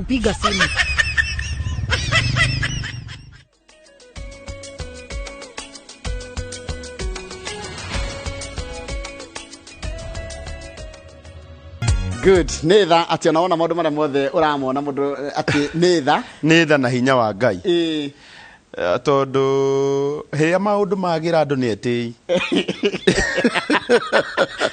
Piga simu. Good, nĩ tha atĩ ona wona maũndũ marĩa mothe ũramona mũndũ atĩ nĩ tha. Nĩ tha na hinya wa Ngai. Ĩĩ. Tondũ hĩrĩa maũndũ magĩra andũ nĩ etĩi.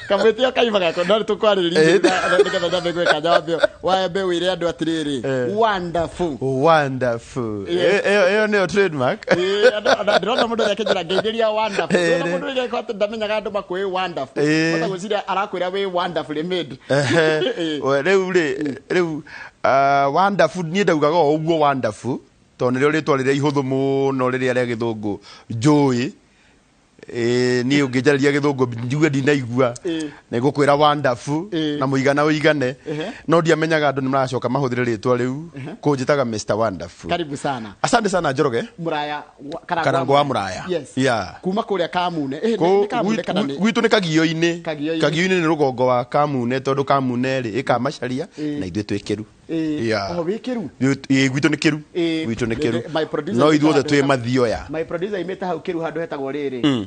Kamwĩtĩo kaima gako no tũkwarĩrĩria nĩgetha nyambe gwĩka nyambe wambe wĩre andũ atĩrĩrĩ, wonderful. Wonderful. Yes. Ĩyo nĩyo trademark. Ĩĩ, andũ ndĩrona mũndũ ũrĩa akĩnjĩra ngeithĩria wonderful. Ĩĩ. Ndĩrona mũndũ ũrĩa atĩ ndamenyaga andũ makwĩ wonderful. Ĩĩ. Mata gwĩciria arakwĩra wĩ wonderfully made. Ehe. Ĩĩ. We, rĩu rĩ rĩu wonderful niĩ ndaugaga o ũguo wonderful tondũ nĩrĩo rĩtwa rĩrĩa ihũthũ mũno rĩrĩa rĩa gĩthũngũ njũĩ. Ĩĩ, niĩ ũngĩnjarĩria gĩthũngũ njigue ndinaigua Ĩĩ. nĩ ngũkwĩra wonderful Ĩĩ. na mũigana ũigane. Ehe. No ndiamenyaga andũ nĩ maracoka mahũthĩre rĩtwa rĩu kũnjĩtaga Mr Wonderful. Karibu sana. Asante sana Njoroge. Muraya Karango wa Muraya. Yes. Yeah. Kuma kũrĩa Kamune. Ĩĩ, nĩ Kamune kana nĩ Gwitũ nĩ Kagio-inĩ. Kagio-inĩ. Kagio-inĩ nĩ rũgongo wa Kamune tondũ Kamune rĩ ĩka Macharia Ĩĩ. na ithuĩ twĩ Kĩru. Ĩĩ. Yeah. Oho, wĩ Kĩru? Ĩĩ, gwitũ nĩ Kĩru. Ĩĩ. Gwitũ nĩ Kĩru. My producer No aimĩte ithuothe handũ twĩ heta- Mathioya. My producer aimĩte hau Kĩru handũ hetagwo rĩrĩ.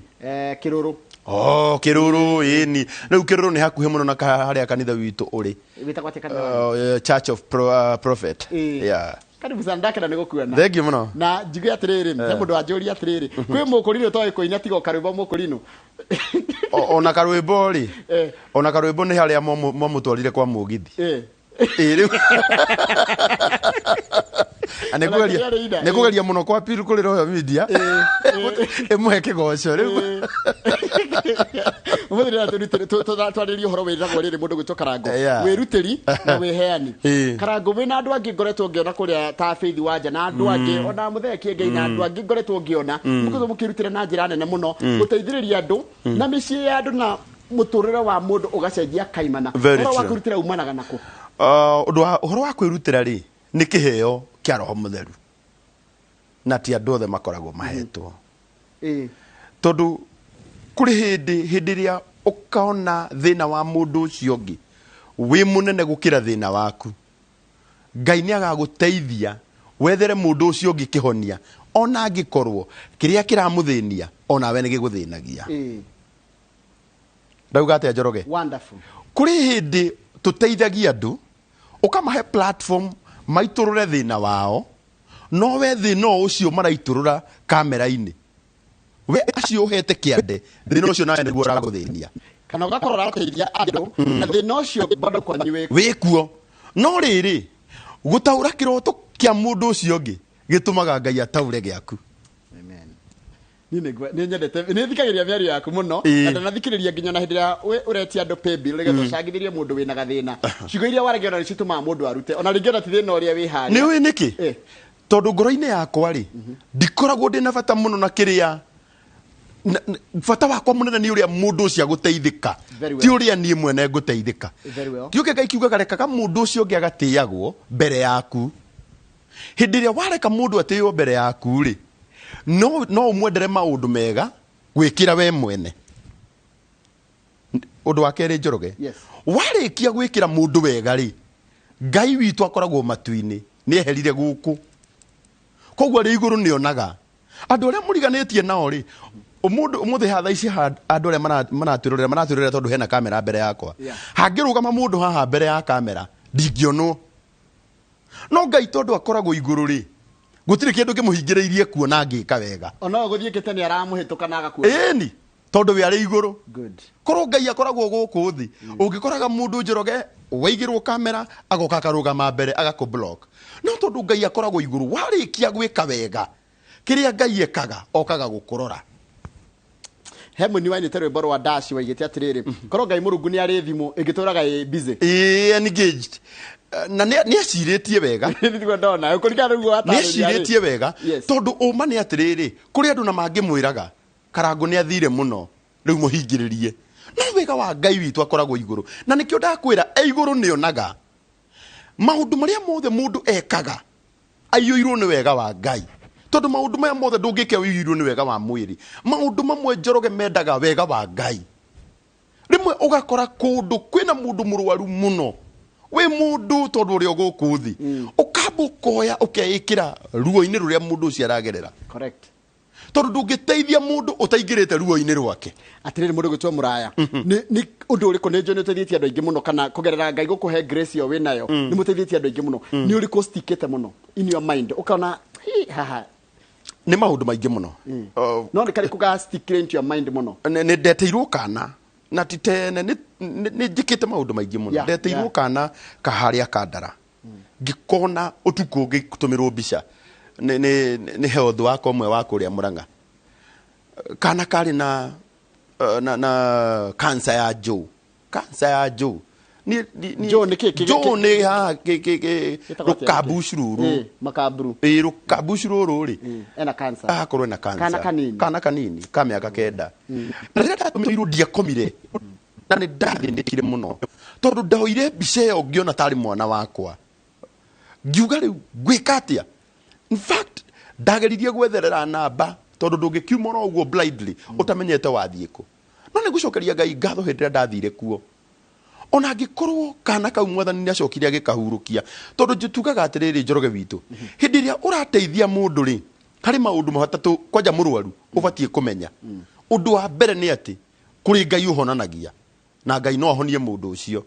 Kĩrũrũ. Oh, Kĩrũrũ, ĩni. Rĩu Kĩrũrũ nĩ hakuhĩ mũno na harĩa kanitha witũ ũrĩ. Wĩtagwo atĩa kanitha wanyu? Church of Prophet. Ĩĩ. Yeah. Karibu sana, ndakena nĩ gũkuona. Thank you mũno. Na njigue atĩrĩrĩ, he mũndũ wanjũria atĩrĩrĩ, kwĩ mũkũrinũ toĩ kũina tiga o karwĩmbo mũkũrinũ. Ona karwĩmbo rĩ, Eh. ona karwĩmbo nĩ harĩa mwamũtwarire kwa mũgithi. Eh. Ĩĩ, rĩu. Na nĩ Ona kũgeria- kĩrĩa rĩina, nĩ ĩĩ. kũgeria mũno kwa Piru kũrĩ Royal Media. Ĩmũhe kĩgoco rĩu. Ũmũthĩ nĩ twarĩrie ũhoro wĩtagwo rĩrĩ mũndũ gwĩtwo Karango. Yeah. Wĩrutĩri na wĩheani. Ĩĩ. Karango wĩna andũ angĩ ngoretwo ngĩona kũrĩa ta Faith Wanja na andũ angĩ ona Mũthee Kĩengei na andũ angĩ ngoretwo ngĩona mũkoretwo mũkĩrutĩra na njĩra nene mũno gũteithĩrĩria andũ na mĩciĩ ya andũ na mũtũrĩre wa mũndũ ũgacenjia kaimana. Very Ũhoro wa true. kwĩrutĩra umanaga nakũ? Ũndũ wa ũhoro wa kwĩrutĩra rĩ nĩ kĩheo kĩa Roho Mũtheru na ti andũ othe makoragwo mahetwo. Ĩĩ. Tondũ kũrĩ hĩndĩ ĩrĩa ũkona thĩna wa mũndũ ũcio ũngĩ wĩ mũnene gũkĩra thĩna waku, Ngai nĩ agagũteithia wethere mũndũ ũcio ũngĩ kĩhonia ona angĩkorwo kĩrĩa kĩramũthĩnia onawe nĩ gĩgũthĩnagia. Ĩĩ. Ndauga atĩa Njoroge? Wonderful. Kũrĩ hĩndĩ tũteithagia andũ ũkamahe platform maitũrũre thĩna wao, no we thĩna ũcio maraitũrũra kamera-inĩ, we acio ũhete kĩande thĩna ũcio nawe nĩguo ũragũthĩnia. Kana ũgakorwo ũrateithia andũ na thĩna ũcio bado kwanyu wĩ wĩkuo. No rĩrĩ, gũtaũra kĩroto kĩa mũndũ ũcio ũngĩ gĩtũmaga Ngai ataũre gĩaku. Amen. Niĩ nĩ nyendete, nĩ thikagĩrĩria mĩario yaku mũno, Ĩĩ. na ndanathikĩrĩria nginya na hĩndĩ ĩrĩa ũretia andũ pay bill nĩgetha ũcangithĩrie mũndũ wĩna gathĩna. Ciugo iria waragia ona nĩcitũmaga mũndũ arute, ona rĩngĩ ona ti thĩna ũrĩa wĩ harĩa. Nĩ ũĩ nĩkĩ? Ĩĩ. Tondũ ngoro-inĩ yakwa rĩ, ndikoragwo ndĩna bata mũno na kĩrĩa bata wakwa mũnene nĩ ũrĩa mũndũ ũcio agũteithĩka, Very well. ti ũrĩa niĩ mwene ngũteithĩka. Very well. Kĩu Ngai kiugaga rekaga mũndũ ũcio ũngĩ agatĩagwo mbere yaku. Hĩndĩ ĩrĩa wareka mũndũ atĩo mbere yaku rĩ, no ũmwendere maũndũ mega gwĩkĩra we mwene. Ũndũ wa kerĩ Njoroge, Yes. warĩkia gwĩkĩra mũndũ wega rĩ, Ngai witũ akoragwo matu-inĩ, nĩ eherire gũkũ, koguo arĩ igũrũ nĩ onaga andũ arĩa mũriganĩtie nao rĩ. Ũmũthĩ haha thaa ici andũ arĩa maratwĩrorera tondũ hena kamera mbere yakwa. Yeah. Hangĩrũgama mũndũ haha mbere ya kamera ndingĩonwo, no Ngai tondũ akoragwo igũrũ rĩ, gũtirĩ kĩndũ kĩmũhingĩrĩirie kuona angĩka wega. Ona ũgũthiĩkĩte nĩ aramũhĩtũka na agakuona. Ĩni, tondũ we arĩ igũrũ. Good. Korwo Ngai akoragwo gũkũ thĩ, ũngĩkoraga mũndũ Njoroge waigĩrwo kamera agoka akarũgama mbere agakũ block. No tondũ Ngai akoragwo igũrũ, warĩkia gwĩka wega kĩrĩa Ngai ekaga okaga gũkũrora. He mũini wainĩte rwĩmbo rwa Dash waigĩte atĩrĩrĩ, korwo Ngai Mũrungu nĩ arĩ thimũ ĩngĩtũraga ĩ busy. Ĩĩ, engaged. Na nĩ acirĩtie wega. Nĩguo ndona, kũringana na ũguo watarĩria Nĩ acirĩtie rĩ. wega. Yes. Tondũ ũma nĩ atĩrĩrĩ, kũrĩ andũ na mangĩmwĩraga Karango nĩ athire mũno, rĩu mũhingĩrĩrie. No wega wa Ngai witũ akoragwo igũrũ. Na nĩkĩo ndakwĩra, e igũrũ nĩ onaga maũndũ marĩa mothe mũndũ ekaga aiyũirwo nĩ wega wa Ngai. Tondũ maũndũ maya mothe ndũngĩka ũiyũirwo nĩ wega wa mwĩrĩ. Maũndũ mamwe Njoroge mendaga wega wa Ngai. Rĩmwe ũgakora kũndũ kwĩna mũndũ mũrwaru mũno, wĩ mũndũ tondũ ũrĩa gũkũ thĩ, Ũkamba ũkoya ũkeĩkĩra ruo-inĩ rũrĩa mũndũ ũcio aragerera. Correct. Tondũ ndũngĩteithia mũndũ ũtaingĩrĩte ruo-inĩ rwake. Atirĩrĩ, mũndũ gwĩtwo mũraya, nĩ ũndũ ũrĩkũ, nĩ njũĩ nĩ ũteithĩtie andũ aingĩ mũno, kana kũgerera Ngai gũkũhe grace ĩyo wĩnayo, nĩ mũteithĩtie andũ aingĩ mũno, nĩ ũrĩkũ stickĩte mũno in your mind ũkona hi, haha? Nĩ maũndũ maingĩ mũno. No nĩ karĩkũ ga stickire into your mind mũno? Nĩ ndeteirwo kana na ti tene, nĩ njĩkĩte maũndũ maingĩ mũno. Ndeteirwo kana kaharĩa kandara, ngĩkona ũtukũ ngĩtũmĩrwo mbica nĩ health wakwa ũmwe wa kũrĩa Mũrang'a, kana karĩ na cancer ya jaw, cancer ya jaw. Jaw nĩ kĩ? Jaw nĩ haha Gĩtagwo atĩa? Rũkambucu rũrũ. Makamburu. Ĩ, rũkambucu rũrũ rĩ. Ena cancer. Agakorwo ena cancer. Kana kanini. Kana kanini ka mĩaka 9. Na rĩrĩa ndatũmĩirwo, ndiakomire na nĩ ndathĩnĩkire mũno, tondũ ndoire mbica ĩyo ngĩona tarĩ mwana wakwa, ngiuga rĩu ngwĩka atĩa? In fact, ndageririe gwetherera namba, tondũ ndũngĩkiuma oro ũguo blindly ũtamenyete wathiĩ kũ. No nĩ ngũcokeria Ngai ngatho, hĩndĩ ĩrĩa ndathire kuo, ona angĩkorwo kana kau Mwathani nĩ acokire agĩkahurũkia, tondũ tugaga atĩrĩrĩ, Njoroge witũ, hĩndĩ ĩrĩa ũrateithia mũndũ rĩ, harĩ maũndũ matatũ kwanja mũrwaru ũbatiĩ kũmenya. Ũndũ wa mbere nĩ atĩ kũrĩ Ngai ũhonanagia, na Ngai no ahonie mũndũ ũcio.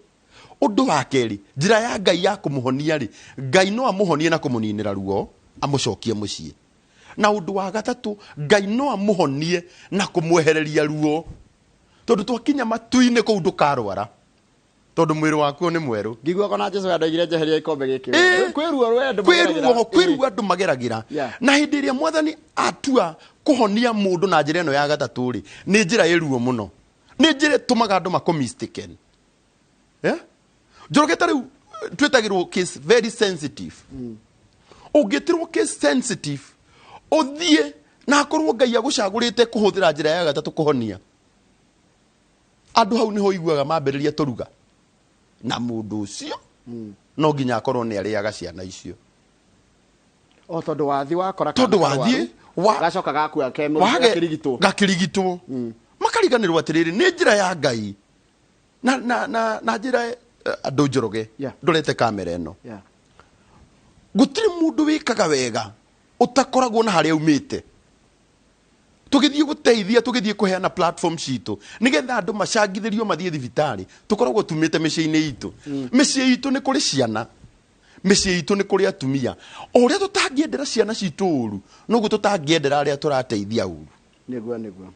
Ũndũ wa kerĩ, njĩra ya Ngai ya kũmũhonia rĩ, Ngai no amũhonie na kũmũninĩra ruo amũcokie mũciĩ. Na ũndũ wa gatatũ, Ngai no amũhonie na kũmwehereria ruo, tondũ twakinya matu-inĩ kũu ndũkarwara, tondũ mwĩrĩ waku nĩ mwerũ. Ngĩigua kona Jesu andoigire njeheria ikombe gĩkĩ. Kwĩ ruo rwe andũ kwĩ mageragĩra. Ruo kwĩ ruo andũ mageragĩra. Na hĩndĩ ĩrĩa Mwathani atua kũhonia mũndũ na njĩra ĩno ya gatatũ rĩ, nĩ njĩra ĩ ruo mũno, nĩ njĩra ĩtũmaga andũ makũ mistaken. Yeah? Njoroge, ta rĩu twĩtagĩrwo case very sensitive. Ũngĩtĩrwo case sensitive, ũthiĩ na akorwo Ngai agũcagũrĩte kũhũthĩra njĩra ya gatatũ kũhonia andũ, hau nĩho iguaga mambĩrĩria tũruga na mũndũ ũcio, no nginya akorwo nĩ arĩaga ciana icio. O tondũ wathi wakora kana tondũ wathiĩ gacoka gakua ke gakĩrigitwo. Gakĩrigitwo, makariganĩrwo atĩrĩrĩ, nĩ njĩra ya Ngai na njĩra andũ Njoroge. Ndorete kamera ĩno. Gũtirĩ mũndũ wĩkaga wega ũtakoragwo na harĩa aumĩte. Tũgĩthiĩ gũteithia, tũgĩthiĩ kũheana platform citũ nĩgetha andũ macangithĩrio mathiĩ thibitarĩ, tũkoragwo tumĩte mĩciĩ-inĩ itũ. Mĩciĩ itũ nĩ kũrĩ ciana, mĩciĩ itũ nĩ kũrĩ atumia. O ũrĩa tũtangĩendera ciana citũ ũru, noguo tũtangĩendera arĩa tũrateithia ũru. Nĩguo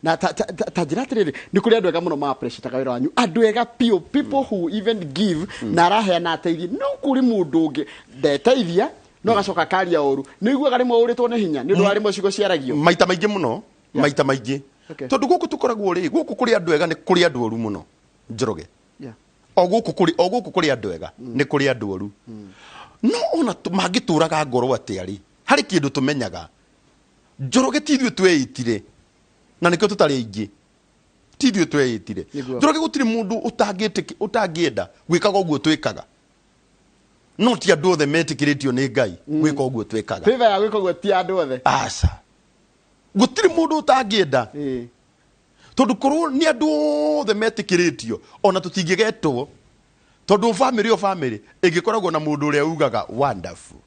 na ta njĩra atĩrĩrĩ, nĩ kũrĩ andũ ega mũno ma appreciate wĩra wanyu, andũ ega piũ, people who even give na araheana ateithie. No kũrĩ mũndũ ũngĩ ndeteithia, no agacoka akaria ũru. Nĩ iguaga rĩmwe ũrĩtwo nĩ hinya nĩ ũndũ wa rĩmwe ciugo ciaragio? Maita maingĩ mũno, maita maingĩ. Tondũ gũkũ tũkoragwo rĩ, gũkũ kũrĩ andũ ega, nĩ kũrĩ andũ oru mũno, Njoroge. O gũkũ kũrĩ, o gũkũ kũrĩ andũ ega, nĩ kũrĩ andũ oru. No ona mangĩtũraga ngoro atĩa rĩ, harĩ kĩndũ tũmenyaga, Njoroge, ti ithuĩ tweĩtire, na nĩkĩo tũtarĩ aingĩ. Ti ithuĩ tweĩtire. Njoroge, gũtirĩ mũndũ ũtangĩenda gwĩkaga ũguo twĩkaga, no ti andũ othe metĩkĩrĩtio nĩ Ngai gwĩka ũguo twĩkaga. Favor ya gwĩka ũguo ti andũ othe. Aca, gũtirĩ mũndũ ũtangĩenda, tondũ korwo nĩ andũ othe metĩkĩrĩtio, ona tũtingĩgetwo, tondũ bamĩrĩ o bamĩrĩ ĩngĩkoragwo na mũndũ ũrĩa ugaga wonderful.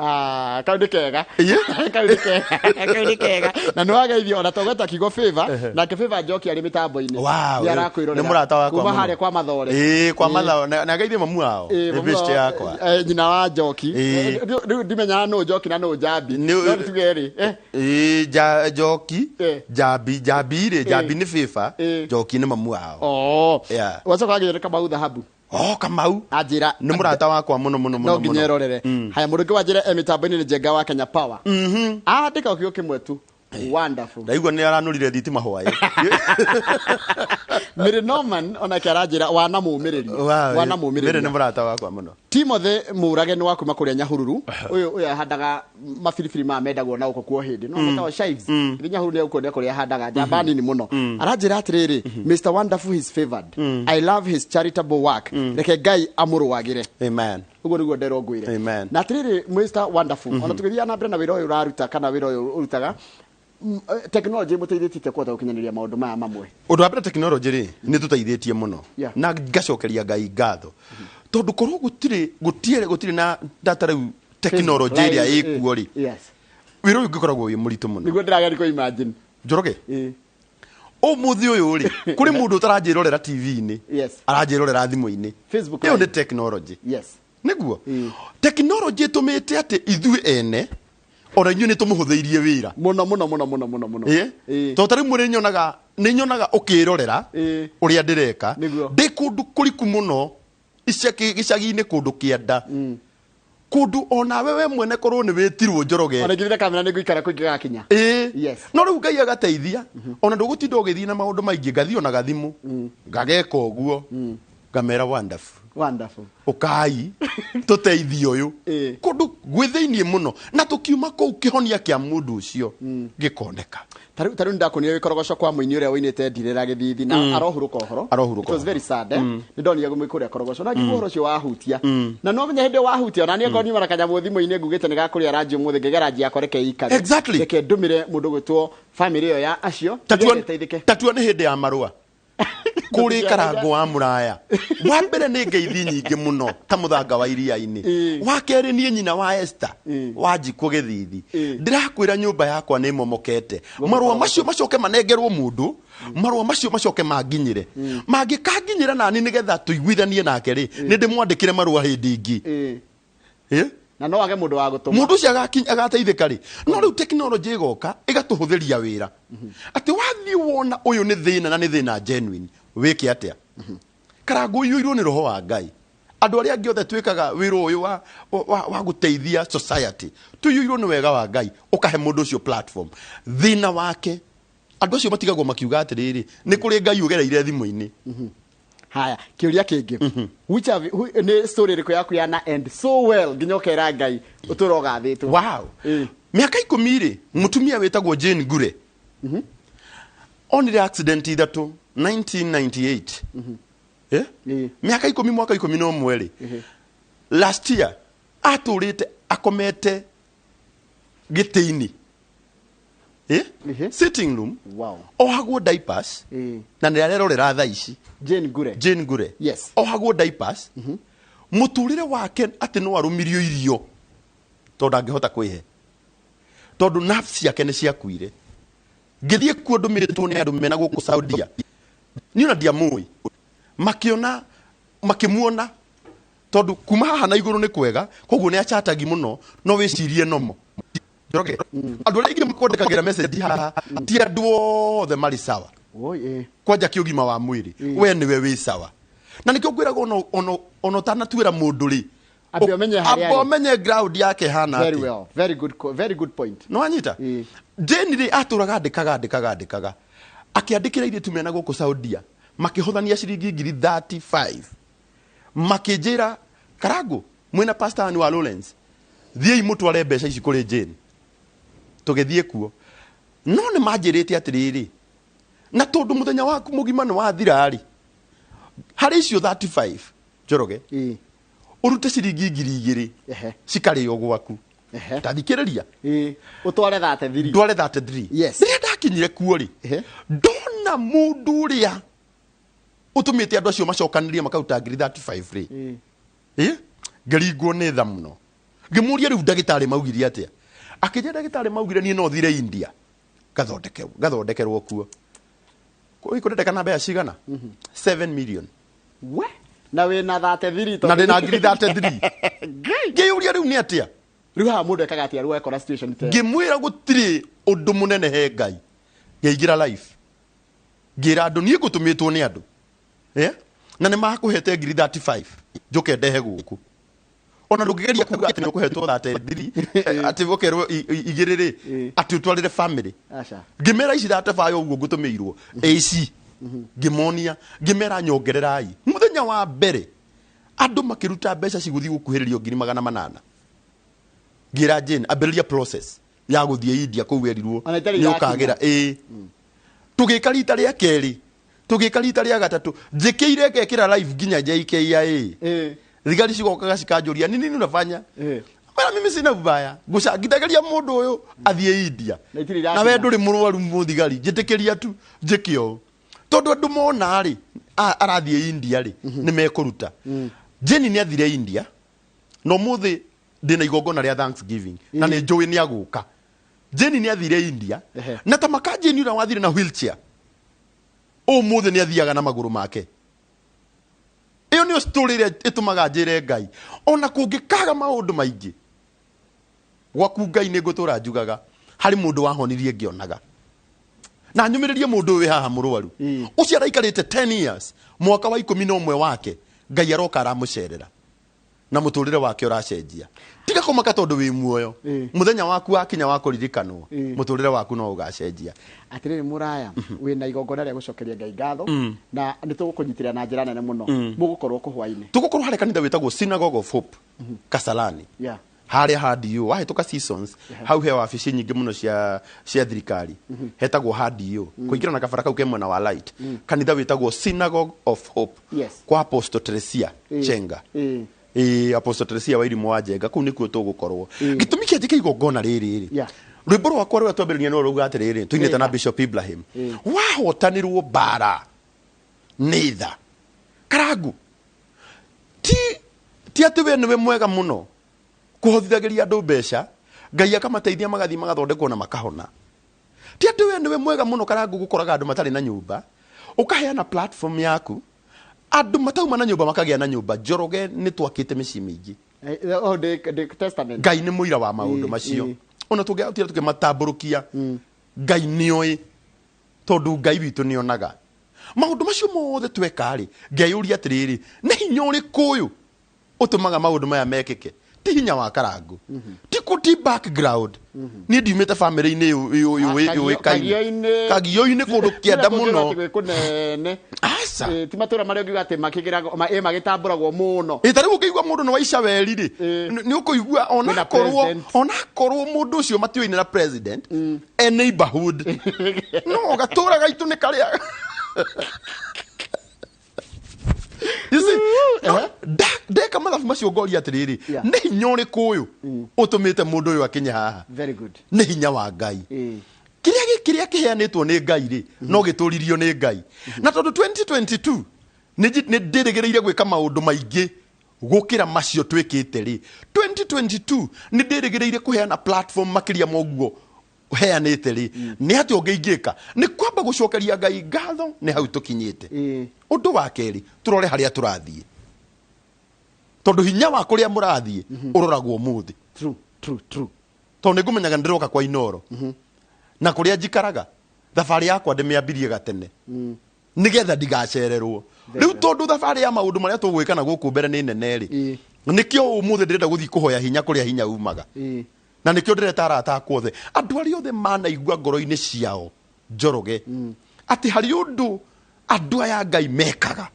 Ah, kau nĩ kega. Ĩĩ. Kau nĩ kega, kau nĩ kega, na nĩ wageithio ona togweta kiugo favor. Nake Favor Njoki arĩ mĩtambo-inĩ. Wow, nĩ arakwĩrorera nĩ mũrata wakwa kuma mũno. harĩa kwa Mathore. Ĩĩ, kwa Mathao, na ageithie mamu wao. Ĩĩ, Nĩ mamu best yakwa. Nyina wa Njoki. Ĩĩ. Rĩu ndimenyaga nũ Njoki na nũ Njambi. Nĩ- No tuge rĩ Ĩĩ, Njoki. Njambi, Njambi rĩ, Njambi nĩ Favor. Ĩĩ. Njoki nĩ mamu wao. Oh. Yeah. Wacoka wagĩrĩra Kamau Dhahabu. Oh, Kamau anjĩra nĩ mũrata wakwa mũno mũno mũno. No nginya mũno. erorere. Haya, mũndũ ũngĩ wanjĩra e mĩtambo-inĩ nĩ Njenga wa Kenya Power. Andĩka kiugo kĩmwe tu, wonderful. Ndaigua nĩ aranũrire thitima hwaĩ. Mary Norman onake aranjĩra wana mũmĩrĩria. Wana Mary nĩ mũmĩrĩria. Mũrata wakwa mũno. Timothy Mũrage nĩ wa kuma kũrĩa Nyahururu. Ũyũ ahandaga mabiribiri maya mendagwo na gũkũ kuo hĩndĩ no metagwo chives. Thĩ Nyahururu nĩ gũkuonia kũrĩa ahandaga, njamba nini mũno. Aranjĩra atĩrĩrĩ, "Mr Wonderful is favored. I love his charitable work. Reke Ngai amũrũagĩre." Amen. Ũguo nĩguo nderwo ngwĩre. Amen. Na atĩrĩrĩ, Mr Wonderful, ona tũgĩthiaga na mbere na wĩra ũyũ ũraruta, kana wĩra ũyũ ũrutaga, technology ĩmũteithĩtie kũhota gũkinyanĩria maũndũ maya mamwe? Ũndũ wa mbere, technology rĩ, nĩ tũteithĩtie mũno. Yeah. Na ngacokeria Ngai ngatho, Tondũ korwo gũtirĩ gũtiere gũtirĩ na data rĩu tekinoronjĩ ĩrĩa Live, ĩkuo rĩ, yes. Wĩra ũyũ ũngĩkoragwo wĩ mũritũ mũno. Nĩguo ndĩrageria kũ imagine. Njoroge, ũmũthĩ ũyũ rĩ, kũrĩ mũndũ ũtaranjĩrorera TV-inĩ, aranjĩrorera thimũ-inĩ. Facebook Ĩyo Live. nĩ tekinoronjĩ. Nĩguo tekinoronjĩ ĩtũmĩte atĩ ithuĩ ene ona inyuĩ nĩ tũmũhũthĩirie wĩra. Mũno mũno mũno mũno mũno mũno. Ĩ? Tondũ ta rĩu nĩ nyonaga, nĩ nyonaga ũkĩrorera ũrĩa ndĩreka. Ndĩ kũndũ kũriku mũno gĩcagi-inĩ, kũndũ kĩanda, kũndũ onawe we mwene korwo nĩ wĩtirwo, Njoroge. Ona ngirire kamera nĩ ngũikara kũ ingĩgakinya. Ĩĩ. No rĩu Ngai agateithia, ona ndũgũtinda ũgĩthiĩ na maũndũ maingĩ, ngathiĩ ona gathimũ ngageka ũguo, ngamera wonderful. Wonderful. Ũkai tũteithie ũyũ kũndũ gwĩ thĩiniĩ mũno, na tũkiuma kũu kĩhonia kĩa mũndũ ũcio gĩkoneka. Tarĩu nĩndakonire gĩkorogoco kwa mũini ũrĩa ũinĩte Ndirĩra Gĩthithi na arohurũka ũhoro. Arohurũka It was ũhoro. very sad, eh? Nĩ ndonire gũmĩ kũrĩa korogoco na ngĩigua ũhoro ũcio wahutia, na no menya hĩndĩ ĩyo wahutia ona niĩ ngorwo niuma na kanyamũ thimũ-inĩ ngugĩte nĩ gakũrĩa ranji ũmũthĩ, ngĩgera ranji yakwa reke ĩikare. Reke ndũmĩre mũndũ gwĩtwo famĩlĩ ĩyo ya acio Tatua nĩgetha ĩteithĩke. Tatua nĩ hĩndĩ ya marũa kũrĩ Karango wa mũraya wa mbere nĩ ngeithi nyingĩ mũno ta mũthanga wa iria-inĩ. Wa kerĩ, niĩ nyina wa Esther wa Njikũ Gĩthithi, ndĩrakwĩra nyũmba yakwa nĩ momokete. Marũa macio macoke manengerwo mũndũ, marũa macio macoke manginyĩre, mangĩkanginyĩra nani nĩgetha tũiguithanie nake rĩ, nĩ ndĩmwandĩkĩre marũa hĩndĩ ĩngĩ. Eh? Na no age mũndũ wa gũtũma. Mũndũ ũcio agateithĩka rĩ? No rĩu tekinoronjĩ ĩgoka ĩgatũhũthĩria wĩra atĩ wathiĩ wona ũyũ nĩ thĩna na nĩ thĩna genuine, wĩke atĩa? Karango ũiyũirwo nĩ roho wa Ngai. Andũ arĩa angĩ othe twĩkaga wĩra ũyũ wa gũteithia society tũiyũirwo nĩ wega wa Ngai, ũkahe mũndũ ũcio platform thĩna wake. Andũ acio matigagwo makiuga atĩrĩrĩ, nĩ kũrĩ Ngai ũgereire thimũ-inĩ. Haya, kĩũria kĩngĩ. Which have, who, nĩ story ĩrĩkũ yaku yana end so well nginya ũkera Ngai ũtũra ũgathĩtwo? Wow. Mĩaka 10 rĩ, mũtumia wĩtagwo Jane Ngure onire accident ithatũ 1998. Eh? Mĩaka 10, mwaka 11 rĩ, last year atũrĩte akomete gĩtĩ-inĩ. Eh? Sitting room. Ohagwo diapers na nĩ arerorera thaa ici. Jane Ngure. Jane Ngure. Ohagwo diapers. Mũtũrĩre wake atĩ no arũmirio irio tondũ ndangĩhota kwĩhe, tondũ nerves ciake nĩ ciakuire. Ngĩthiĩ kuo ndũmĩrĩtwo nĩ andũ mena gũkũ Saudia, niĩ ona ndiamũĩ, makĩona makĩmuona, tondũ kuma haha na igũrũ nĩ kwega, koguo nĩ achatagi mũno, no wĩcirie nomo. Njoroge, andũ arĩa aingĩ makwandĩkagĩra message haha ti andũ othe marĩ sawa. Oi, eh. Kwanja kĩũgima wa mwĩrĩ, we nĩwe wĩ sawa, na nĩkĩo ngwĩraga ona ũtanatuĩra mũndũ rĩ, Ambe ũmenye harĩa amba arĩ. Ũmenye ground yake hana Very atĩa. well. Very good very good point. Nĩ wanyita? Jane rĩ, atũraga andĩkaga andĩkaga andĩkaga, akĩandĩkĩra airĩtu mena gũkũ Saudia, makĩhothania ciringi ngiri 35, makĩnjĩra, "Karango, mwĩna pastor wanyu wa Lawrence, thiĩi mũtware mbeca ici kũrĩ Jane." Tũgĩthiĩ kuo, no nĩ manjĩrĩte atĩrĩrĩ, na tondũ mũthenya waku mũgima nĩ wathira rĩ, harĩ icio 35, Njoroge, ũrute ciringi 2000 cikarĩo gwaku. Tathikĩrĩria. Ũtware 33. Ndware 33. Rĩrĩa ndakinyire kuo rĩ, ndona mũndũ ũrĩa ũtũmĩte andũ acio macokanĩrie makaruta ngiri 35 rĩ, ngĩringwo nĩ tha mũno. Ngĩmũria, "Rĩu ndagĩtarĩ maugire atĩa?" Akĩnjĩra, "Ndagĩtarĩ maugire niĩ no thire India ngathondekerwo kuo." Kũrendeka na mbeca cigana? 7 million. We, na wĩna 33. Na ndĩna ngiri 33. Ngĩyũria, rĩu nĩ atĩa? Rĩu haha mũndũ ekaga atĩa rĩu ekora situation ta ĩyo? Ngĩmwĩra gũtirĩ ũndũ mũnene he Ngai. Ngĩingĩra life, ngĩra andũ niĩ ngũtũmĩtwo nĩ andũ, eh? Na nĩ makũhete ngiri 35 njũke ndehe gũkũ. Ona ndũngĩgeria kuga atĩ nĩ ũkũhetwo 33, atĩ ũkerwo igĩrĩ rĩ, atĩ ũtwarĩre family. Aca. Ngĩmera ici 35 ũguo ngũtũmĩirwo AC, ngĩmonia, ngĩmera nyongererai. Mũthenya wa mbere andũ makĩruta mbeca cigũthiĩ gũkuhĩrĩrio ngiri 800. Ngĩra Jane ambĩrĩria process ya gũthiĩ India kũu werirwo Ona itarĩ nĩ irakinya. ũkagĩra. Ĩĩ, tũgĩka rita rĩa kerĩ, tũgĩka rita rĩa gatatũ, njĩkĩire ngekĩra live nginya JKIA. Thigari cigokaga cikanjũria, "Ni nini unafanya?" Mera, "Mimi sina ubaya, ngũcangithagĩria mũndũ ũyũ athiĩ India." Na itirĩ Na we irakinya. ndũrĩ mũrwaru mũthigari, njĩtĩkĩria tu njĩke ũũ, tondũ andũ mona rĩ, arathiĩ India rĩ, nĩ mekũruta. Jane nĩ athire India na ũmũthĩ ndĩna igongona rĩa Thanksgiving na nĩ njũĩ nĩ agũka. Jane nĩ athire India na ta maka Jane ũrĩa wathire na wheelchair ũmũthĩ nĩ athiaga na magũrũ make. Ĩyo nĩyo story ĩrĩa ĩtũmaga njĩre Ngai ona kũngĩkaga maũndũ maingĩ gwaku Ngai nĩ ngũtũra njugaga harĩ mũndũ wahonirie ngĩonaga na nyũmĩrĩrie mũndũ ũyũ wĩ haha mũrwaru ũcio araikarĩte 10 years mwaka wa 11 wake Ngai aroka aramũcerera na mũtũrĩre wake ũracenjia. Tiga kũmaka tondũ wĩ muoyo. Mũthenya waku wakinya wa kũririkanwo, mũtũrĩre waku no ũgacenjia. Atĩrĩrĩ mũraya, wĩna igongona rĩa gũcokeria Ngai ngatho na nĩ tũgũkũnyitĩrĩra na njĩra nene mũno. Mũgũkorwo kũ hwainĩ? Tũgũkorwo harĩa kanitha wĩtagwo Synagogue of Hope, Kasarani. Harĩa ha DO, wahĩtũka Seasons, hau he wabici nyingĩ mũno cia thirikari. Hetagwo ha DO. Kũingĩra na kabara kau ke mwena wa light. Kanitha wĩtagwo Synagogue of Hope. Kwa Apostle Teresia Chenga. Ĩĩ, Apostle Teresia wa Irimũ wa Njenga, kũu nĩkuo tũgũkorwo. Gĩtũmi kĩa njĩke igongona rĩrĩ rĩ, rwĩmbo rwakwa rũrĩa twambĩrĩria no rauga atĩrĩrĩ, tũinĩte na Bishop Ibrahim, wahotanĩrwo mbara nĩ tha. Karangu, ti atĩ we nĩwe mwega mũno kũhothithagĩria andũ mbeca, Ngai akamateithia magathiĩ magathondekwo na makahona. Ti atĩ we nĩwe mwega mũno Karangu gũkoraga andũ matarĩ na nyũmba, ũkaheana platform yaku, andũ matauma na nyũmba makagĩa na nyũmba. Njoroge nĩ twakĩte mĩciĩ mĩingĩ. Oh, ndĩ testament. Ngai nĩ mũira wa maũndũ macio. Ona tũngĩatira tũkĩmatambũrũkia, Ngai nĩoĩ, tondũ Ngai witũ nĩonaga. Maũndũ macio mothe tweka-rĩ, ngeyũria atĩrĩrĩ, nĩ hinya ũrĩkũ ũyũ ũtũmaga maũndũ maya mekĩke? Ti hinya wa Karangũ, ti kũ ti background. Niĩ ndiumĩte bamĩrĩ-inĩ yũĩkaine. Kagio-inĩ. Kagio-inĩ kũndũ kĩanda Kũrĩa mũno. kũngĩ gwĩ kũnene. Aca. Ti matũra marĩa ũngiuga atĩ makĩgĩragwo, magĩtambũragwo mũno. Ĩ, ta rĩu ũngĩigua mũndũ nĩ waica weri-rĩ, nĩ ũkũigua Kwĩna president. onakorwo mũndũ ũcio matiũĩ na president, e neighborhood. No, gatũra gaitũ nĩ karĩa. You see, no, ndeka mathabu macio ngoria atĩrĩrĩ, nĩ hinya ũrĩkũ ũyũ ũtũmĩte mũndũ ũyũ akinye haha? Very good. Nĩ hinya wa Ngai. Kĩrĩa kĩrĩa kĩheanĩtwo nĩ Ngai rĩ, no gĩtũririo nĩ Ngai. Na tondũ 2022 nĩ ndĩrĩgĩrĩire gwĩka maũndũ maingĩ gũkĩra macio twĩkĩte rĩ, 2022 nĩ ndĩrĩgĩrĩire kũheana platform makĩria ma ũguo heanĩte rĩ, nĩ atĩa ũngĩ ingĩka? Nĩ kwamba gũcokeria Ngai ngatho nĩ hau tũkinyĩte. Ũndũ wa kerĩ, tũrore harĩa tũrathiĩ, tondũ hinya wa kũrĩa mũrathiĩ ũroragwo ũmũthĩ. True, true, true. Tondũ nĩ ngũmenyaga nĩ ndĩroka kwa Inooro na kũrĩa njikaraga, thabarĩ yakwa ndĩmĩambirie gatene nĩgetha ndigacererwo. Rĩu tondũ thabarĩ ya maũndũ marĩa tũgwĩka na gũkũ mbere nĩ nene rĩ, nĩkĩo ũmũthĩ ndĩrenda gũthiĩ kũhoya hinya kũrĩa hinya umaga. Na nĩkĩo ndĩreta arata akwa othe, andũ arĩa othe manaigua ngoro-inĩ ciao Njoroge atĩ harĩ ũndũ andũ aya Ngai mekaga,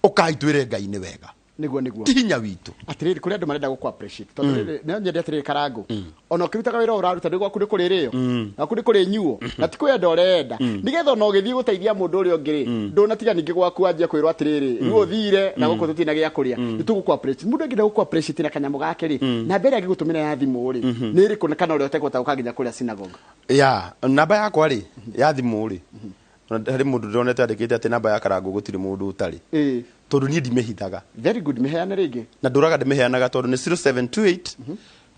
ũkai twĩre Ngai nĩ wega. Nĩguo, nĩguo. Ti hinya witũ. Atĩrĩrĩ, kũrĩ andũ marenda gũkũ appreciate. Tondũ rĩrĩ, no nyende atĩrĩrĩ Karangũ, ona ũkĩrutaga wĩra ũyũ ũraruta, nĩ gwaku nĩ kũrĩ rĩo, gwaku nĩ kũrĩ nyuo, na ti kwĩyenda ũreyenda. Nĩgetha ona ũgĩthiĩ gũteithia mũndũ ũrĩa ũngĩ rĩ, ndũnatiga ningĩ gwaku wanjia kwĩrwo atĩrĩrĩ, rĩu ũthire na gũkũ tũtirĩ na gĩa kũrĩa. Nĩ tũgũkũ appreciate. Mũndũ angĩenda gũkũ appreciate na kanyamũ gake rĩ, namba ĩrĩa angĩgũtũmĩra ya thimũ rĩ, nĩ ĩrĩkũ kana ũrĩa ũtekũhota gũka nginya kũrĩa synagogue? Ya, namba yakwa rĩ, ya thimũ rĩ, harĩ mũndũ ndĩronete andĩkĩte atĩ namba ya Karangũ gũtirĩ mũndũ ũtarĩ. Tondũ niĩ ndimĩhithaga. Very good, mĩheane rĩngĩ. Na ndũraga ndĩmĩheanaga tondũ nĩ 0728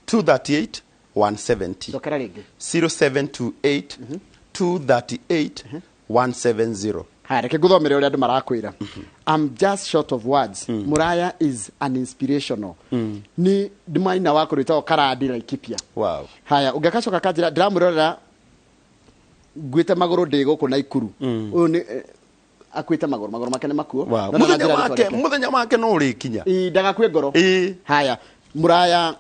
238 170. Cokera rĩngĩ. 0728 238 170. Haya, reke ngũthomere ũrĩa andũ marakwĩra. I'm just short of words. Muraya is an inspirational. Ni ndi maina wa kũrĩtagwo Karandi Laikipia. Wow. Haya, ũngĩgacoka kanjĩra ndĩramwĩrorera nguĩte magũrũ ndĩ gũkũ Naikuru. Ũyũ nĩ akuĩte magũrũ, magũrũ make nĩ makuo. Wow. No Mũthenya ndagajĩra wake, rĩtwa rĩake. mũthenya wake no ũrĩkinya. Ĩ, ndagakue ngoro. Haya, Muraya,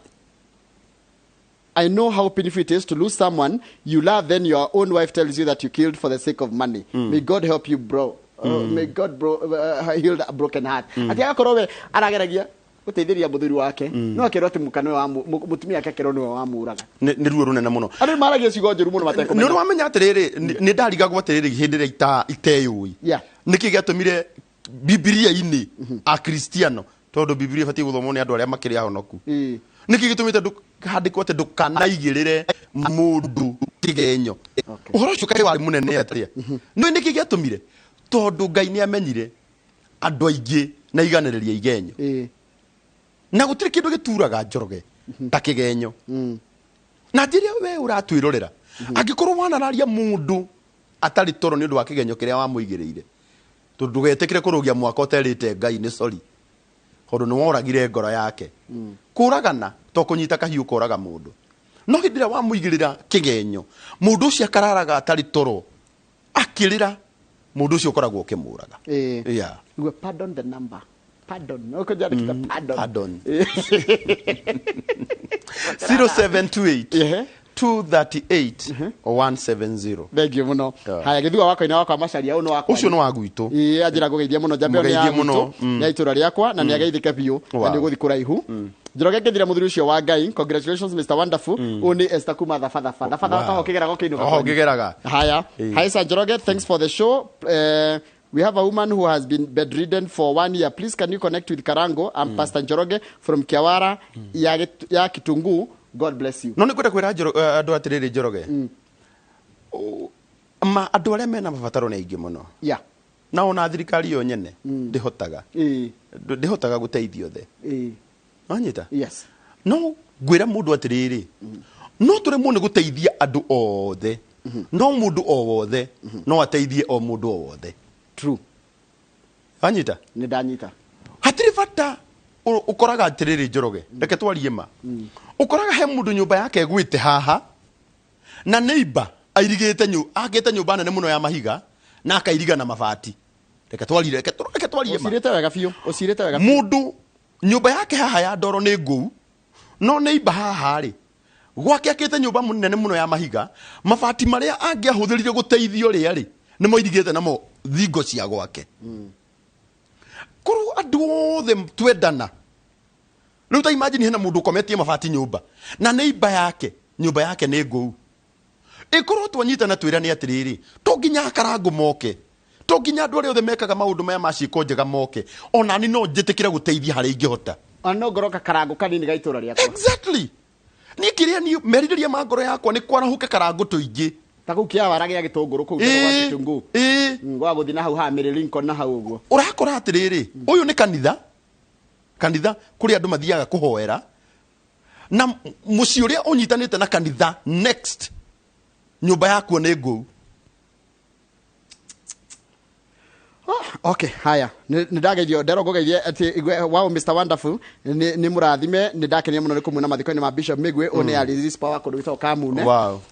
I know how painful it is to lose someone you love, then your own wife tells you that you killed for the sake of money. May God help you, bro. May God heal that broken heart. Ati agakorwo we arageragia guteithĩrĩria mũthuri wake, no akerwo atĩ mũka nĩwe wa mũtumia wake akerwo nĩwe wamũraga. Nĩ ruo rũnene mũno. Andũ maragia ciugo njũru mũno matekũmenya. Nĩ ũrĩ wamenya atĩrĩrĩ, nĩ ndarigagwo atĩrĩrĩ hĩndĩ ĩrĩa iteyũĩ. Nĩkĩ gĩatũmire Bibilia-inĩ Akristiano, tondũ Bibilia ĩbatiĩ gũthomwo nĩ andũ arĩa makĩrĩ ahonoku. Nĩkĩ gĩtũmĩte handĩkwo atĩ ndũkanaigĩrĩre mũndũ kĩgenyo? Ũhoro ũcio kaĩ warĩ mũnene atĩa? Nĩ nĩkĩ gĩatũmire? Tondũ Ngai nĩ amenyire andũ aingĩ Na iganĩrĩria igenyo. Na gũtirĩ kĩndũ gĩturaga, Njoroge, ta kĩgenyo. Na njĩra we ũratwĩrorera, angĩkorwo wanararia mũndũ atarĩ toro nĩ ũndũ wa kĩgenyo kĩrĩa wamũigĩrĩire, tondũ ndũgetĩkĩre kũrũgia mwaka ũterĩte Ngai nĩ sorry tondũ nĩ woragire ngoro yake. Kũragana to kũnyita kahiũ koraga mũndũ, no hĩndĩ ĩrĩa wamũigĩrĩra kĩgenyo, mũndũ ũcio akararaga atarĩ toro akĩrĩra, mũndũ ũcio ũkoragwo ũkĩmũraga. Yeah. Igua pardon the number, pardon, no kũnjandĩkĩte pardon. Pardon. 0728 238 170. Thengiũ mũno. Yeah. Haya, gĩthua wakwa-inĩ wakwa Macaria, ũyũ nĩ wakwa. Ũcio nĩ wa gwitũ. Ĩĩ, anjĩra ngũgeithia mũno. Njambe ĩyo nĩ ya Mũgeithie mũno. gwitũ, nĩ ya itũra rĩakwa na nĩ ageithĩke biũ na nĩ ũgũthiĩ kũraihu. Njoroge ngethira mũthuri ũcio wa Ngai. Congratulations, Mr Wonderful. Ũyũ nĩ Esther kuma Thabathabathabatha Wow. taho kĩgerago kĩinũka Oho kwanyu. ngĩgeraga. Haya. Hi Sir Njoroge, thanks for the show. We have a woman who has been bedridden for one year. Please can you connect with Karango? I'm Pastor Njoroge from Kiawara ya Kitunguu. God bless you. No nĩ ngwenda kwĩra andũ atĩrĩrĩ, Njoroge, ma andũ arĩa mena mabataro nĩ aingĩ mũno. Na ona thirikari yo nyene ndĩhotaga ndĩhotaga gũteithia othe. Wanyita? Yes. No ngwĩra mũndũ atĩrĩrĩ, no tũremwo nĩ gũteithia andũ othe, no mũndũ o wothe no ateithie o mũndũ o wothe. True. Wanyita? Nĩ ndanyita. Hatirĩ bata. Ũkoraga atĩrĩrĩ, Njoroge, reke twarie ma, ũkoraga he mũndũ nyũmba yake ĩgwĩte haha na neighbor airigĩte akĩte nyũmba nene mũno ya mahiga na akairiga na mabati. Reke twarie, reke twarie ma. Ũcirĩte wega biũ, ũcirĩte wega biũ. Mũndũ nyũmba yake haha ya ndoro nĩ ngũu, no neighbor haha rĩ, gwake akĩte nyũmba nene mũno ya mahiga, mabati marĩa angĩahũthĩrire gũteithio rĩa rĩ, nĩ moirigĩte namo thingo cia gwake. Korwo andũ othe twendana rĩu, ta imagine hena mũndũ ũkometie mabati nyũmba na neighbor yake nyũmba yake nĩ ngũu. Ĩkorwo twanyitana twĩrane atĩrĩrĩ, to nginya akarango moke, to nginya andũ arĩa othe mekaga maũndũ maya ma ciĩko njega moke, onani no njĩtĩkĩre gũteithia harĩa ingĩhota. Ona no ngoroka karango kanini ga itũra rĩakwa. Exactly. Niĩ kĩrĩa niĩ merirĩria ma ngoro yakwa nĩ kwarahũke karango tũingĩ. Ta kũu kĩawara gĩa gĩtũngũrũ kũu gwa gĩtũngũrũ. Gwa gũthiĩ na hau ha Mary Lincoln na hau ũguo. Ũrakora atĩrĩrĩ, ũyũ nĩ kanitha, kanitha kũrĩa andũ mathiaga kũhoera, na mũciĩ ũrĩa ũnyitanĩte na kanitha next, nyũmba yakuo nĩ ngũu. Ah, okay, haya, nĩ ndageithio, nderwo ngũgeithie atĩ wow, Mr Wonderful nĩ mũrathime. Nĩ ndakenire mũno nĩ kũmuona mathiko-inĩ ma Bishop Migwe. Ũyũ nĩ Release Power kũndũ gwĩtagwo Kamune.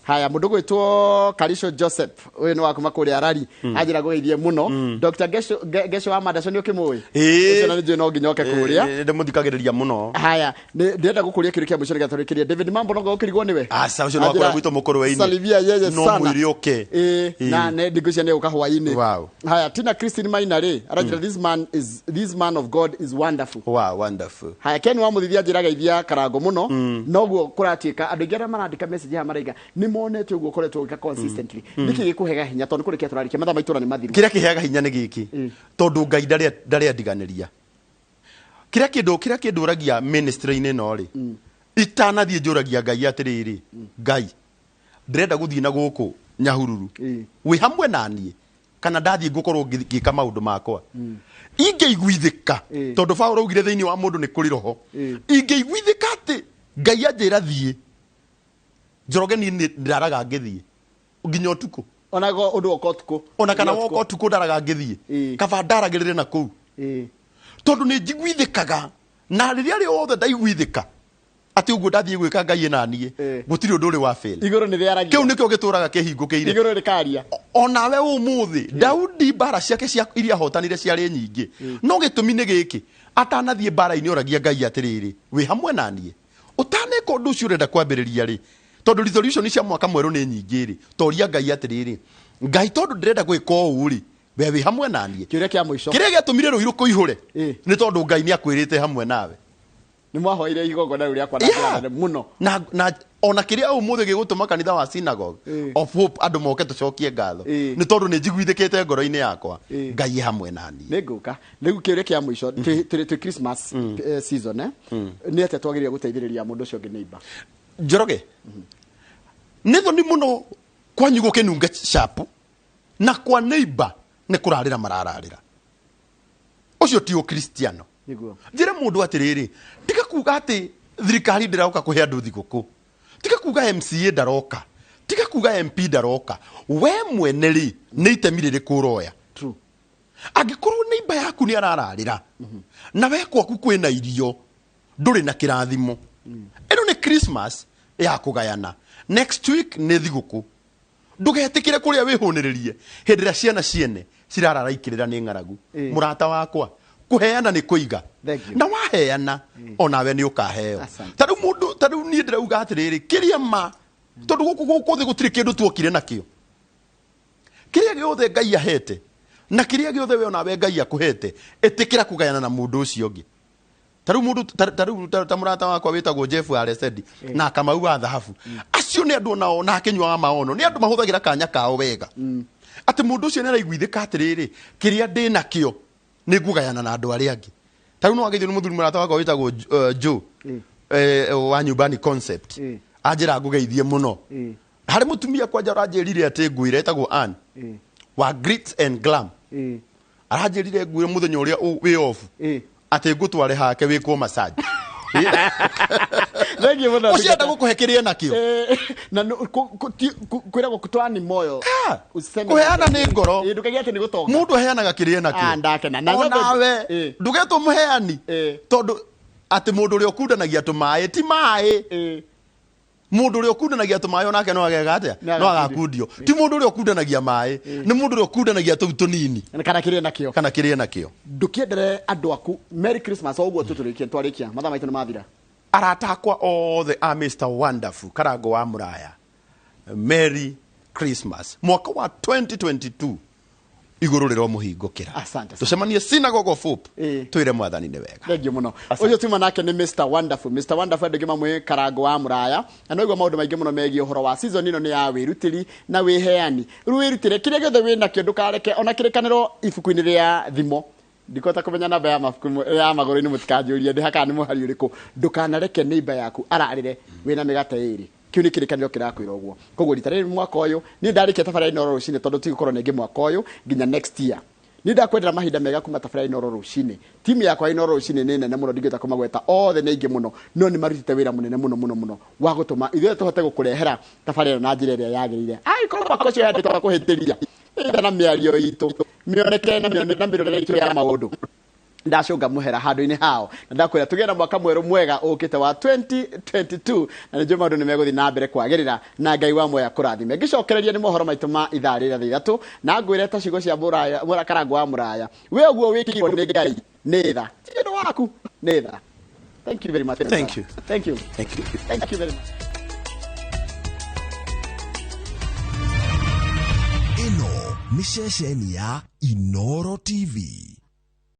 Haya, mũndũ gwĩtwo Karisho Joseph, ũyũ nĩ wa kuma kũrĩa Rari, anjĩra ngũgeithie mũno. Dr Gesho Gesho wa Mandaco, nĩ ũkĩmũĩ? Ĩĩ. Ũcio na nĩ njũĩ no nginya oke kũrĩa. Ndĩmũthikagĩrĩria mũno. Haya, ndĩrenda gũkũria kĩũria kĩa mũico nĩgetha tũrĩkĩrie. David Mambo, no ũkĩrigwo nĩwe? Aca, ũcio nĩ wakũrĩa Anjĩra, gwitũ mũkũrwe-inĩ. Salimia yeye No sana. mwĩre oke. Ĩĩ, na nĩ ndingũcia nĩ gũka hwaĩ-inĩ. Haya, Tina Christine Maina rĩ, aranjĩra this man of God is wonderful. Wow, wonderful. Haya, Ken wa Mũthithia anjĩra geithia Karango mũno. Noguo kũratuĩka andũ aingĩ arĩa marandĩka message haha maraiga nĩ monete ũguo ũkoretwo ũgĩka consistently. Nĩkĩ gĩkũhega hinya, tondũ nĩ kũrĩkia tũrarĩkia, mathaa ma itũra nĩ mathiru? Kĩrĩa kĩheaga hinya nĩ gĩkĩ, tondũ Ngai ndarĩ andiganĩria. Kĩrĩa kĩndũragia ministry-inĩ ĩno rĩ, itanathiĩ njũragia Ngai atĩrĩrĩ, Ngai, ndĩrenda gũthiĩ na gũkũ Nyahururu, wĩ hamwe na niĩ kana ndathiĩ ngũkorwo ngĩka maũndũ makwa ingĩiguithĩka? Tondũ Paũlũ augire thĩinĩ wa mũndũ nĩ kũrĩ roho. Ingĩiguithĩka atĩ Ngai anjĩra thiĩ, Njoroge, niĩ nĩ ndaraga ngĩthiĩ nginya ũtukũ. Ona go ũndũ woka ũtukũ. Ona kana woka ũtukũ, ndaraga ngĩthiĩ. Kaba ndaragĩrĩre na kũu, tondũ nĩ njiguithĩkaga, na rĩrĩa rĩothe ndaiguithĩka atĩ ũguo ndathiĩ gwĩka Ngai ĩna niĩ, gũtirĩ ũndũ ũrĩ wa fail. Igũrũ nĩ rĩaragia. Kĩu nĩkĩo gĩtũraga kĩhingũkĩire. Igũrũ rĩkaria. Onawe ũmũthĩ Daudi, mbara ciake cia iria ahotanire ciarĩ nyingĩ, no gĩtũmi nĩ gĩkĩ, atanathiĩ mbara-inĩ oragia Ngai atĩrĩrĩ, wĩ hamwe na niĩ? Ũtaneka ũndũ ũcio ũrenda kwambĩrĩria rĩ, tondũ resolution cia mwaka mwerũ nĩ nyingĩ rĩ, toria Ngai atĩrĩrĩ, Ngai, tondũ ndĩrenda gwĩka ũũ rĩ, we wĩ hamwe na niĩ? Kĩũria kĩa mũico. Kĩrĩa gĩatũmire rũi rũkũihũre nĩ tondũ Ngai nĩ akwĩrĩte hamwe nawe. Nĩ mwahoire igongona rĩu rĩakwa na njĩra nene mũno. Na ona kĩrĩa ũmũthĩ gĩgũtũma kanitha wa Synagogue of Hope andũ moke tũcokie ngatho nĩ tondũ nĩ njiguithĩkĩte ngoro-inĩ yakwa, Ngai e hamwe na niĩ. Nĩ ngũka rĩu. Kĩũria kĩa mũico, tũrĩ Christmas season, nĩ atĩa twagĩrĩire gũteithĩrĩria mũndũ ũcio ũngĩ, neighbor? Njoroge, nĩ thoni mũno kwanyu gũkĩnunga shapu na kwa neighbor nĩ kũrarĩra marararĩra. Ũcio ti ũkristiano. Nĩguo. Njĩre mũndũ atĩrĩrĩ, tiga kuga atĩ thirikari ndĩroka kũhe andũ thigũkũ, tiga kuga MCA ndaroka, tiga kuga MP ndaroka. We mwene rĩ, nĩ itemi rĩrĩkũ ũroya? True. Angĩkorwo neighbor yaku nĩ arararĩra na we gwaku kwĩna irio, ndũrĩ na kĩrathimo. Ĩno nĩ Christmas ya kũgayana. Next week nĩ thigũkũ. Ndũgetĩkĩre kũrĩa wĩhũnĩrĩrie hĩndĩ ĩrĩa ciana ciene cirarara ikĩrĩra nĩ ng'aragu. Mũrata wakwa, kũheana nĩ kũiga. Thank you. Na waheana onawe nĩ ũkaheo. Asante. Ta rĩu mũndũ, ta rĩu niĩ ndĩrauga atĩrĩrĩ, kĩrĩa ma, tondũ gũkũ gũkũ thĩ gũtirĩ kĩndũ tuokire nakĩo. Kĩrĩa gĩothe Ngai ahete na kĩrĩa gĩothe we onawe Ngai akũhete, ĩtĩkĩra kũgayana na mũndũ ũcio ũngĩ. Ta rĩu mũndũ, ta rĩu ta mũrata wakwa wĩtagwo Jeff Aresedi na Kamau wa Thahabu, acio nĩ andũ onao na Kĩnyua wa Maono, nĩ andũ mahũthagĩra kanya kao wega. Atĩ mũndũ ũcio nĩ araiguithĩka atĩrĩrĩ, kĩrĩa ndĩ nakĩo nĩ ngũgayana na andũ arĩa angĩ. Ta rĩu no wageithio nĩ mũthuri mũrata wakwa wĩtagwo Joe, wa Nyumbani Concept, anjĩra ngũgeithie mũno. Harĩ mũtumia kwanja ũranjĩrire atĩ ngwĩre, etagwo Ann wa Grits and Glam, aranjĩrire ngwĩre mũthenya ũrĩa wĩ off atĩ ngũtware hake wĩkwo massage. Thank you mũno. Ũcio enda gũkũhe kĩrĩa nakĩo. Na kwĩragwo kutoa ni moyo. Useme Kũheana nĩ ngoro. Ndũkaige atĩ nĩ gũtonga. Mũndũ aheanaga kĩrĩa nakĩo. Ah, ndakena. Na Onawe ndũgetwo mũheani, tondũ atĩ mũndũ ũrĩa ũkundanagia tũmaĩ ti maĩ. Mũndũ ũrĩa ũkundanagia tũmaĩ onake no ageka atĩa? No No agakundio. Ti mũndũ ũrĩa ũkundanagia maĩ, nĩ mũndũ ũrĩa ũkundanagia tũu tũnini. Kana kĩrĩa nakĩo. Kana kĩrĩa nakĩo. Ndũkĩendere andũ aku Merry Christmas o ũguo tu tũrĩkie twarĩkia mathaa maitũ nĩ mathira. Arata akwa othe a Mr Wonderful Karango wa Mũraya, Merry Christmas. Mwaka wa 2022 igũrũ rĩromũhingũkĩra. Asante sana. Tũcemanie Synagogue of Hope. Twĩre Mwathani nĩ wega. Thank you mũno. Ũcio tuma nake nĩ Mr Wonderful. Mr Wonderful andũ aingĩ mamwĩ Karango wa Mũraya. Na no igua maũndũ maingĩ mũno megiĩ ũhoro wa season ĩno nĩ ya wĩrutĩri na wĩheani. Rĩu wĩrutĩre kĩrĩa gĩothe wĩ nakĩo, ndũkareke ona kĩrĩkanĩro ibuku-inĩ rĩa thimo. Ndikũhota kũmenya namba ya mabuku ya magũrũ-inĩ, mũtikanjũrie ndĩ hakaga nĩ mũhari ũrĩkũ. Ndũkanareke neighbor yaku ararĩre wĩna mĩgate ĩrĩ. Kĩu nĩ kĩrĩkanĩro kĩrakwĩra ũguo. Koguo rita rĩrĩ mwaka ũyũ niĩ ndarĩkia tabarĩra Inooro rũcinĩ, tondũ tigũkorwo nĩngĩ mwaka ũyũ nginya next year. Niĩ ndakwendera mahinda mega kuma tabarĩra Inooro rũcinĩ. Timu yakwa ya Inooro rũcinĩ nĩ nene mũno, ndingĩhota kũmagweta othe, nĩ aingĩ mũno, no nĩ marutĩte wĩra mũnene mũno mũno mũno wa gũtũma ithuĩ tũhote gũkũrehera tabarĩra na njĩra ĩrĩa yagĩrĩire. Angĩkorwo mwaka ũcio yandĩtwo kũhĩtĩria ĩtha na mĩario itũ, mĩonekere na mĩonere na mĩrorere itũ ya maũndũ, ndacũnga mũhera handũ-inĩ hao na ndakwĩra tũgĩe na mwaka mwerũ mwega ũkĩte wa 2022, na nĩ njũĩ maũndũ nĩ megũthiĩ na mbere kwagĩrĩra na Ngai wa muoyo akũrathime. Ngĩcokereria nĩ mohoro maitũ ma ithaa rĩrĩa thaa ithatũ, na ngwĩre ta ciugo cia mũraya, Karango wa Mũraya, we ũguo wĩkĩirwo nĩ Ngai nĩ tha, ti ũndũ waku, nĩ tha. Thank you very much. Thank you. Thank you. Thank you. Thank you very much. Ĩno nĩ ceceni ya Inooro TV.